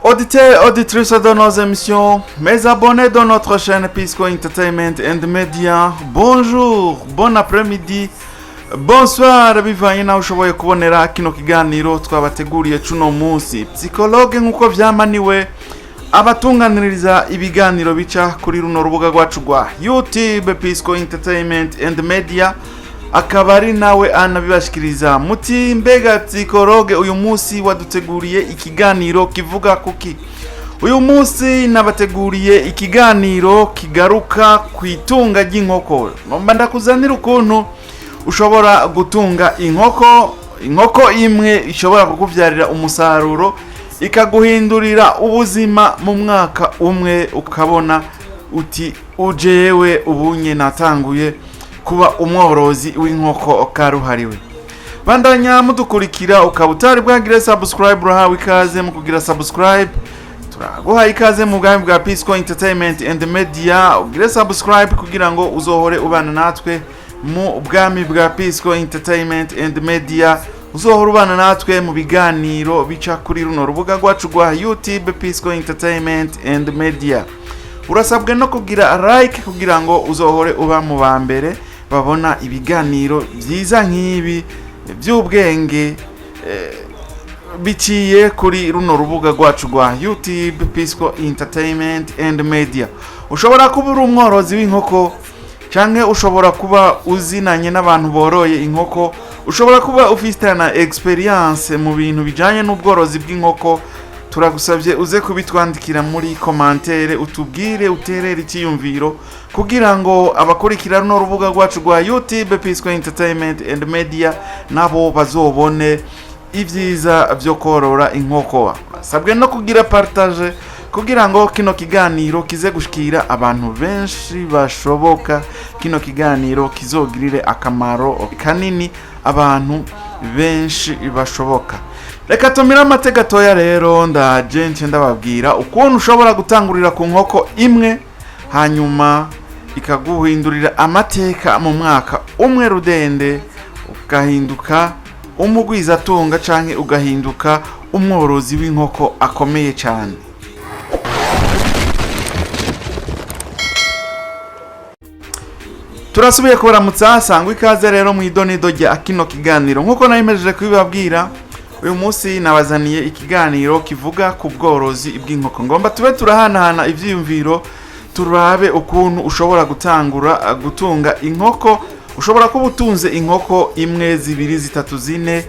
Auditeurs, auditrices de nos émissions, mes abonnés de notre chaîne Pisco Entertainment and Media, bonjour, bon après-midi, bonsoir, bivanye naho ushoboye kubonera kino kiganiro twabateguriye cuno munsi. Psychologue nk'uko vyamaniwe abatunganiriza ibiganiro bica kuri runo rubuga rwacu rwa YouTube Pisco Entertainment and Media, akaba ari nawe anabibashikiriza. Muti mbega psychologue, uyu munsi waduteguriye ikiganiro kivuga kuki? Uyu munsi nabateguriye ikiganiro kigaruka ku itunga ry'inkoko. Nomba ndakuzanira ukuntu ushobora gutunga inkoko, inkoko imwe ishobora kukubyarira umusaruro ikaguhindurira ubuzima mu mwaka umwe, ukabona uti ujewe ubunye natanguye kuba umworozi w'inkoko karuhariwe. Bandanya mudukurikira. Ukaba utari bwagire subscribe, urahawe ikaze mu kugira subscribe. Turaguhaye ikaze mu bwami bwa Pisco Entertainment and Media. Ugire subscribe kugira ngo uzohore ubana natwe mu bwami bwa Pisco Entertainment and Media, uzohora ubana natwe mu biganiro bica kuri runo rubuga rwacu rwa YouTube Pisco Entertainment and Media. Urasabwe no kugira like kugira ngo uzohore uba mu ba mbere babona ibiganiro byiza nk'ibi by'ubwenge biciye kuri runo rubuga rwacu rwa YouTube Pisco Entertainment and Media. Ushobora kuba uri umworozi w'inkoko, canke ushobora kuba uzinanye n'abantu boroye inkoko, ushobora kuba ufite na experience mu bintu bijanye n'ubworozi bw'inkoko. Turagusabye uze kubitwandikira muri commentaire, utubwire, uterere icyiyumviro kugira ngo abakurikira runo rubuga rwacu rwa YouTube Pisco Entertainment and Media nabo bazobone ibyiza byo korora inkoko. Basabwe no kugira partage kugira ngo kino kiganiro kize gushikira abantu benshi bashoboka, kino kiganiro kizogirire akamaro kanini abantu benshi bashoboka. Reka tumire amate gatoya. Rero ndaje nce ndababwira ukuntu ushobora gutangurira ku nkoko imwe, hanyuma ikaguhindurira amateka mu mwaka umwe rudende, ugahinduka umugwizatunga canke ugahinduka umworozi w'inkoko akomeye cyane. Turasubiye kubaramutsa, sangwa ikaze rero mu idonido rya kino kiganiro. Nk'uko nabimejeje kubibabwira, uyu munsi nabazaniye ikiganiro kivuga ku bworozi bw'inkoko. Ngomba tube turahanahana ivyiyumviro, turabe ukuntu ushobora gutangura gutunga inkoko. Ushobora kuba utunze inkoko imwe, zibiri, zitatu, zine,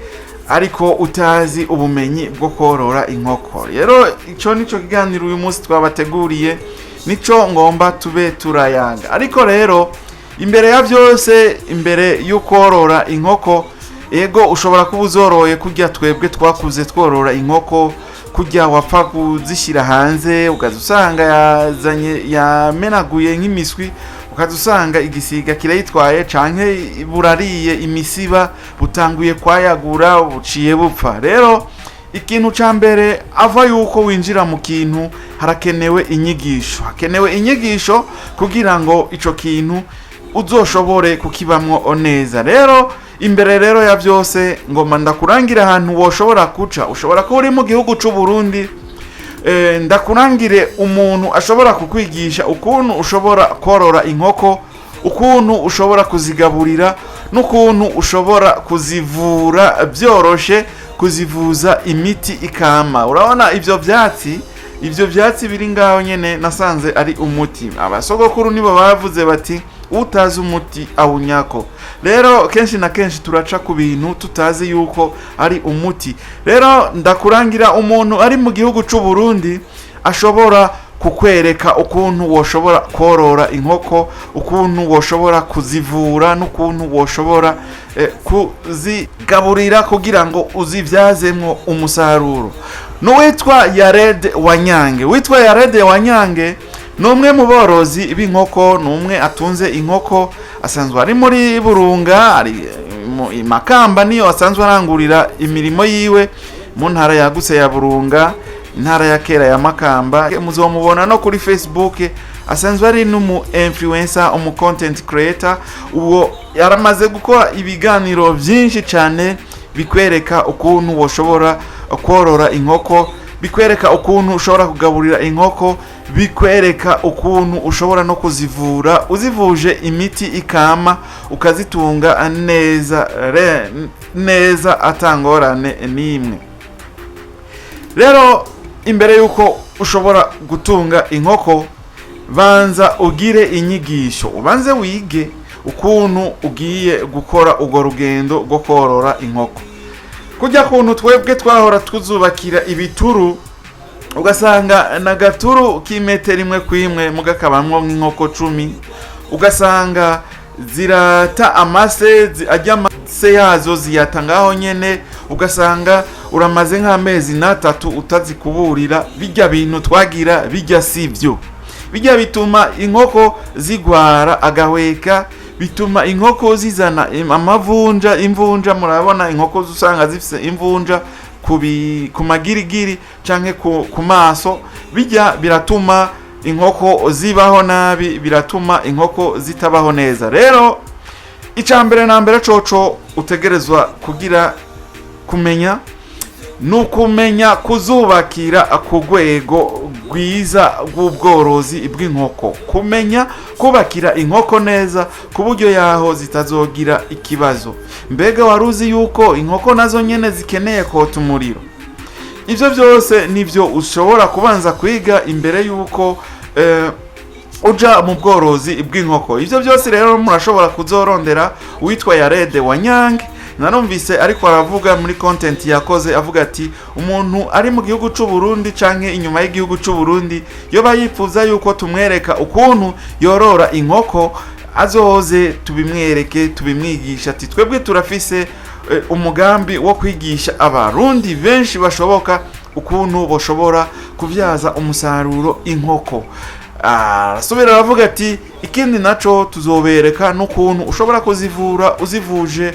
ariko utazi ubumenyi bwo korora inkoko. Rero ico nico kiganiro uyu munsi twabateguriye, nico ngomba tube turayanga. Ariko rero imbere ya byose, imbere yo korora inkoko, ego ushobora kuba uzoroye kurya twebwe twakuze tworora inkoko, kurya wapfa kuzishyira hanze ukaza usanga yazanye yamenaguye nk'imiswi, ukaza usanga igisiga kirayitwaye canke burariye imisiba, butanguye kwayagura, buciye bupfa. Rero ikintu ca mbere, ava yuko winjira mu kintu, harakenewe inyigisho. Hakenewe inyigisho kugira ngo ico kintu uzoshobore kukibamwo neza. Rero imbere rero ya byose, ngomba ndakurangira ahantu woshobora kuca. Ushobora kuba uri mu gihugu c'u Burundi, ndakurangire umuntu ashobora kukwigisha ukuntu ushobora korora inkoko, ukuntu ushobora kuzigaburira n'ukuntu ushobora kuzivura byoroshe, kuzivuza imiti ikama. Urabona ibyo byatsi biri ngaho nyene nasanze ari umuti. Abasogokuru nibo bavuze bati utazi umuti awunyako. Rero kenshi na kenshi turaca ku bintu tutazi yuko ari umuti. Rero ndakurangira umuntu ari mu gihugu c'u Burundi ashobora kukwereka ukuntu woshobora korora inkoko, ukuntu woshobora kuzivura n'ukuntu woshobora kuzigaburira kugira ngo uzibyazemwo umusaruro. N'uwitwa Yared Wanyange. Witwa Yared Wanyange ni umwe mu borozi b'inkoko, ni umwe atunze inkoko, asanzwe ari muri Burunga, ari i Makamba niyo asanzwe arangurira imirimo yiwe, mu ntara yagutse ya Burunga, intara ya kera ya Makamba. Muzomubona no kuri Facebook, asanzwe ari n'umu influencer, umu content creator. Uwo yaramaze gukora ibiganiro byinshi cyane bikwereka ukuntu woshobora korora inkoko. Bikwereka ukuntu ushobora kugaburira inkoko, bikwereka ukuntu ushobora no kuzivura, uzivuje imiti ikama, ukazitunga neza neza atangorane n'imwe. Rero imbere y'uko ushobora gutunga inkoko, banza ugire inyigisho, ubanze wige ukuntu ugiye gukora urwo rugendo rwo korora inkoko. Kujya kuntu twebwe twahora tuzubakira ibituru, ugasanga na gaturu k'imetero imwe kwimwe mugakabamwo nk'inkoko 10, ugasanga zirata amase, ajya amase yazo ziyata ngaho nyene, ugasanga uramaze nk'amezi n'atatu utazikuburira. Bijya bintu twagira bijya sivyo, bijya bituma inkoko zigwara agahweka, bituma inkoko zizana amavunja, imvunja. Murabona inkoko usanga zifise imvunja ku magirigiri canke ku maso. Bijya biratuma inkoko zibaho nabi, biratuma inkoko zitabaho neza. Rero icya mbere na mbere coco utegerezwa kugira kumenya ni ukumenya kuzubakira ku rwego rwiza rw'ubworozi bw'inkoko, kumenya kubakira inkoko neza ku buryo yaho zitazogira ikibazo. Mbega wari uzi yuko inkoko nazo nyene zikeneye kota umuriro? Ibyo byose nibyo ushobora kubanza kwiga imbere yuko uja mu bworozi bw'inkoko. Ibyo byose rero murashobora kuzorondera uwitwa Yarede Wanyange. Narumvise ariko aravuga muri content yakoze, avuga ati umuntu ari mu gihugu c'u Burundi canke inyuma y'igihugu c'u Burundi yoba yifuza yuko tumwereka ukuntu yorora inkoko, azoze tubimwereke, tubimwigisha. Ati twebwe turafise umugambi wo kwigisha Abarundi benshi bashoboka ukuntu boshobora kubyaza umusaruro inkoko. Arasubira aravuga ati ikindi naco tuzobereka n'ukuntu ushobora kuzivura, uzivuje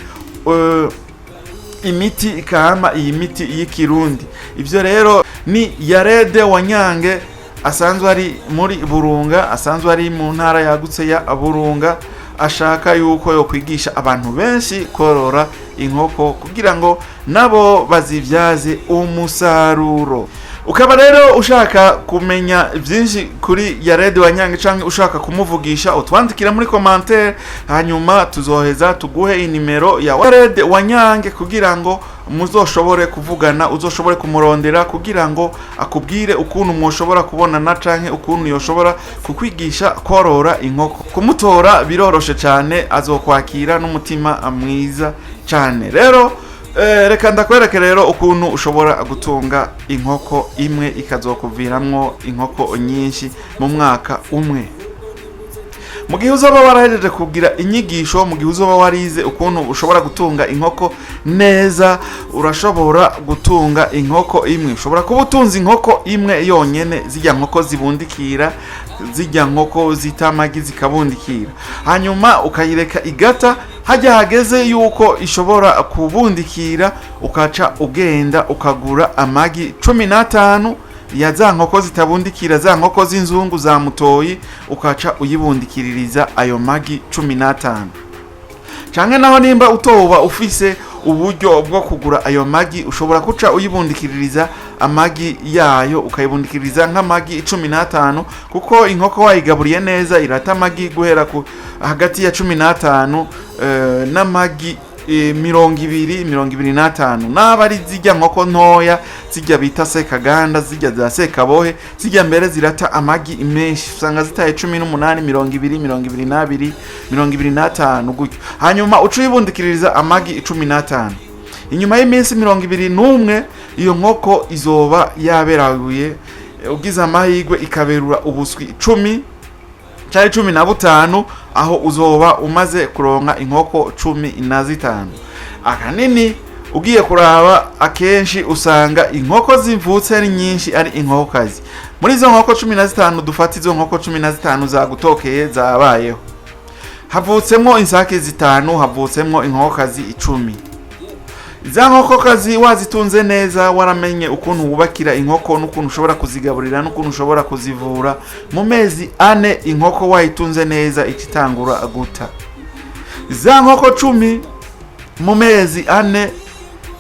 imiti ikama, iyi miti y'ikirundi. Ibyo rero ni Yarede Wanyange, asanzwe ari muri Burunga, asanzwe ari mu ntara yagutse ya Burunga, ashaka yuko yo kwigisha abantu benshi korora inkoko kugira ngo nabo bazibyaze umusaruro. Ukaba rero ushaka kumenya byinshi kuri Yarede Wanyange cyangwa ushaka kumuvugisha, utwandikira muri commentaire, hanyuma tuzoheza tuguhe inimero ya Yarede Wanyange kugira ngo muzoshobore kuvugana, uzoshobore kumurondera kugira ngo akubwire ukuntu mwoshobora kubonana canke ukuntu yoshobora kukwigisha korora inkoko. Kumutora biroroshe cyane, azokwakira n'umutima mwiza cyane. Rero reka ndakwereke rero ukuntu ushobora gutunga inkoko imwe ikazokuviramwo inkoko nyinshi mu mwaka umwe, mu gihe uzoba warahejeje kugira inyigisho, mu gihe uzoba warize ukuntu ushobora gutunga inkoko neza. Urashobora gutunga inkoko imwe, ushobora kuba utunze inkoko imwe yonyene, zijya nkoko zibundikira, zijya nkoko zita amagi zikabundikira, hanyuma ukayireka igata. Hajya hageze yuko ishobora kubundikira, ukaca ugenda ukagura amagi 15 ya za nkoko zitabundikira, za nkoko z'inzungu za mutoyi, ukaca uyibundikiririza ayo magi 15. Canke naho nimba utoba ufise uburyo bwo kugura ayo magi, ushobora kuca uyibundikiririza amagi yayo, ukayibundikiriza nk'amagi 15, kuko inkoko wayigaburiye neza irata amagi guhera ku hagati ya 15 n'amagi 20, 25, n'aba ari zijya nkoko ntoya, zijya bita sekaganda, zijya za sekabohe, zijya mbere zirata amagi menshi, usanga zitaye 18, 20, 22, 25 gutyo. Hanyuma uca uyibundikiriza amagi 15, inyuma y'iminsi 21 iyo nkoko izoba yaberaguye. Ugize amahirwe ikaberura ubuswi 10 cyari 15, aho uzoba umaze kuronka inkoko 15. Ahanini ugiye kuraba, akenshi usanga inkoko zivutse ari nyinshi ari inkokokazi. Muri izo nkoko 15, dufata izo nkoko 15 zagutokeye zabayeho, havutsemwo insake zitanu, havutsemwo inkokokazi 10. Za nkokokazi wazitunze neza, waramenye ukuntu wubakira inkoko n'ukuntu ushobora kuzigaburira n'ukuntu ushobora kuzivura, mu mezi 4 inkoko wayitunze neza ikitangura guta. Za nkoko 10 mu mezi 4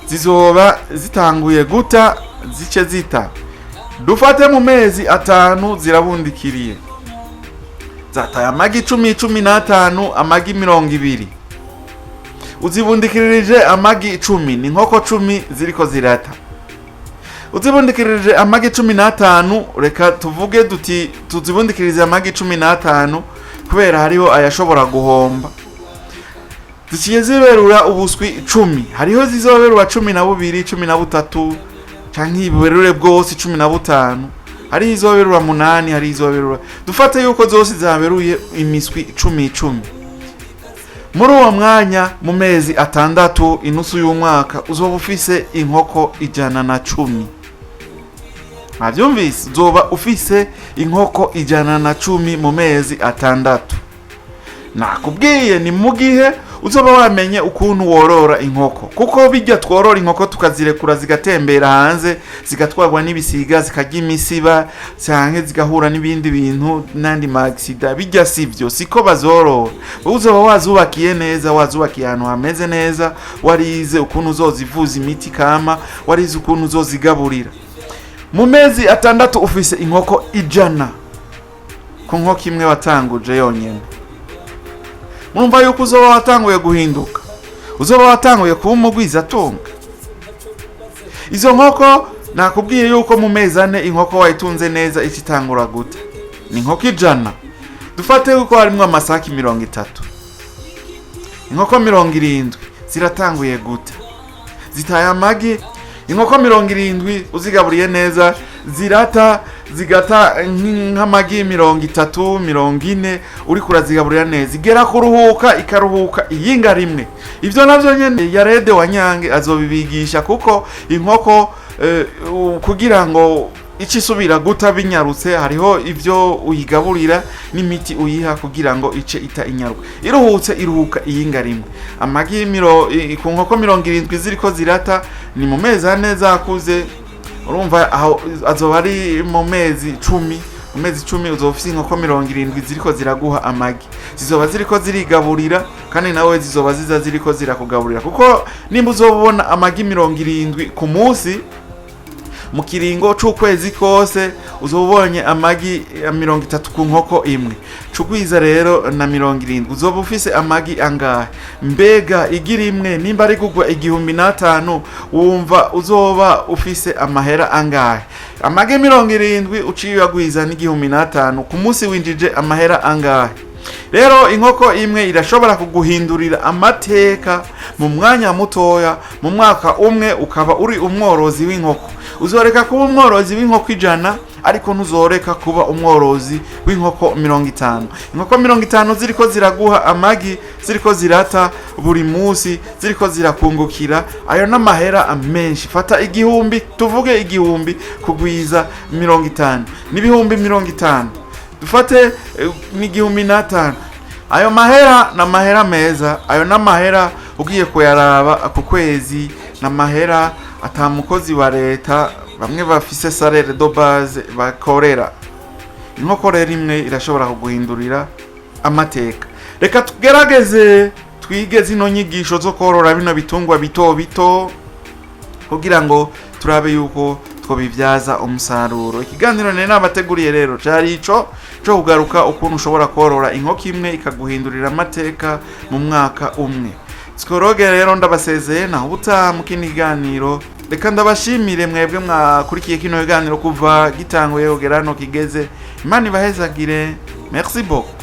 zizoba zitanguye guta, zice zita. Dufate mu mezi 5 zirabundikiriye, zataye amagi 10, 15, amagi 20. Uzibundikirije amagi 10, ni inkoko 10 ziriko zirata. Uzibundikirije amagi 15, reka tuvuge duti tuzibundikirize amagi 15 kubera hariho ayashobora guhomba. Ziciye ziberura ubuswi 10, hariho zizoberura 12, 13, canke ibuberure bwose 15, hariho izoberura 8, hariho izoberura. Dufate yuko zose zaberuye imiswi 10 10. Muri uwo mwanya, mu mezi 6, inusu y'umwaka, uzoba ufise inkoko 110. Mwavyumvise? Uzoba ufise inkoko 110 mu mezi 6. Nakubwiye, ni mu gihe uzoba wamenye ukuntu worora inkoko, kuko bijya tworora inkoko tukazirekura zigatembera hanze, zigatwarwa n'ibisiga, zikarya imisiba canke zigahura n'ibindi bintu n'andi ma accidents, bijya sivyo, siko bazorora. Uzoba wazubakiye neza, wazubakiye ahantu hameze neza, warize ukuntu uzozivuza imiti kama, warize ukuntu uzozigaburira. Mu mezi 6 ufise inkoko 100 ku nkoko imwe watanguje yonyene. Murumva yuko uzoba watanguye guhinduka, uzoba watanguye kuba umugwizatunga. Izo nkoko nakubwiye yuko mu mezi 4 inkoko wayitunze neza ikitangura guta ni inkoko 100. Dufate yuko harimwo amasaki 30, inkoko 70 ziratanguye guta, zitaye amagi. Inkoko 70 uzigaburiye neza zirata, zigata nk'amagi 30, 40. Uriko urazigaburira neza, igera kuruhuka ikaruhuka iyinga rimwe. Ivyo navyo nyene Yarede wa Nyange azobibigisha, kuko inkoko kugira ngo ico isubira guta binyarutse, hariho ivyo uyigaburira n'imiti uyiha kugira ngo ice ita inyaruka. Iruhutse iruhuka iyinga rimwe. Amagi ku nkoko 70 ziriko zirata ni mu mezi 4 zakuze. Urumva aho azoba ari mu mezi 10. Mu mezi 10 uzoba ufise inkoko 70 ziriko ziraguha amagi, zizoba ziriko zirigaburira, kandi nawe zizoba ziza ziriko zirakugaburira, kuko nimba uzoba ubona amagi 70 ku munsi, mu kiringo c'ukwezi kose uzoba ubonye amagi 30 ku nkoko imwe. Cugwiza rero na 70, uzoba ufise amagi angahe? Mbega igi rimwe nimba ari kugwa 1005, wumva uzoba ufise amahera angahe? Amagi 70 uciye uyagwiza n'1005, ku munsi winjije amahera angahe? Rero inkoko imwe irashobora kuguhindurira amateka mu mwanya mutoya. Mu mwaka umwe ukaba uri umworozi w'inkoko. Uzoreka kuba umworozi w'inkoko 100, ariko ntuzoreka kuba umworozi w'inkoko 50. Inkoko 50 ziriko ziraguha amagi, ziriko zirata buri munsi, ziriko zirakungukira, ayo n'amahera menshi. Fata 1000, tuvuge 1000 kugwiza 50 n'50,000, dufate n'1005. Ayo mahera ni amahera meza. Ayo n'amahera ugiye kuyaraba ku kwezi, ni amahera ata mukozi wa leta, bamwe bafise salaire de base, bakorera. Inkoko rero imwe irashobora kuguhindurira amateka. Reka tugerageze twige zino nyigisho zo korora bino bitungwa bito bito kugira ngo turabe yuko twobibyaza umusaruro. Ikiganiro nari nabateguriye rero cari ico co kugaruka ukuntu ushobora korora inkoko imwe ikaguhindurira amateka mu mwaka umwe. Sikoroge rero ndabasezeye, naho ubutaha mu kindi kiganiro. Reka ndabashimire mwebwe mwakurikiye kino kiganiro kuva gitanguye kugera hano kigeze. Imana ibahezagire. Merci beaucoup.